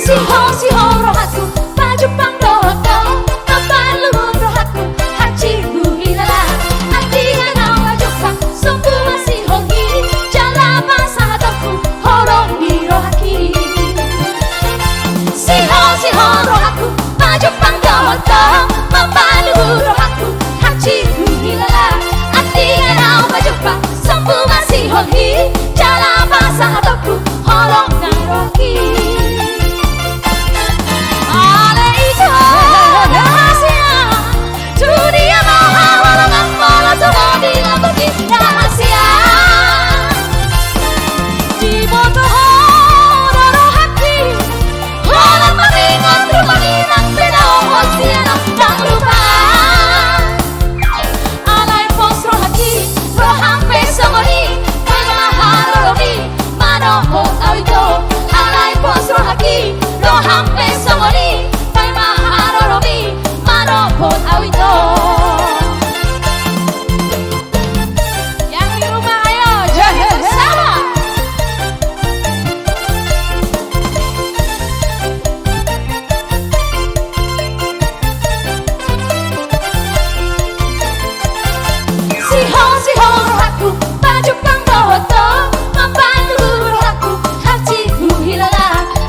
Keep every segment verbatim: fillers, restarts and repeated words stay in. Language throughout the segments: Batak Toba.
Sihol, sihol rohangku, pajumpang dohot ho, mambahen luhut rohangku, hansit huhilala. Andingan ahu pajumpang, sombu masihol i, jala pasahatonku holong ni rohangki. Sihol, sihol rohangku, pajumpang dohot ho, mambahen luhut rohangku, hansit huhilala. Andingan ahu pajumpang, sombu masihol i, jala pasahatonku holong ni rohangki. Ale ito, rahasia. Tu dia ma haholongan, molo tu ho dilamboti, rahasia. Diboto ho do rohangki, holan maringot rupani nang pe dohot sian ahu, ndang lupa. Alai pos rohangki, roham pe songon i, paima haroromi, manopot ahu ito. Alai pos rohangki, roham pe songon i, paima haroromi, manopot ahu ito. Yang di rumah, ayo, joget bersama. Sihol, sihol rohangku, pajumpang dohot ho, mambahen luhut rohangku, hansit huhilala.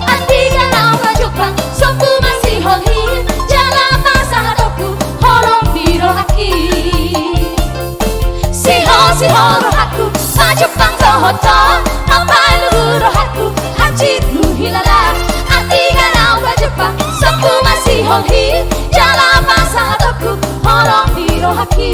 Andingan ahu pajumpang, sombu masihol i, jala pasahatonku holong ni rohangki. Sihol, sihol rohangku, pajumpang dohot ho, mambahen luhut rohangku, hansit huhilala. Andingan ahu pajumpang, sombu masihol i, jala pasahatonku holong ni rohangki.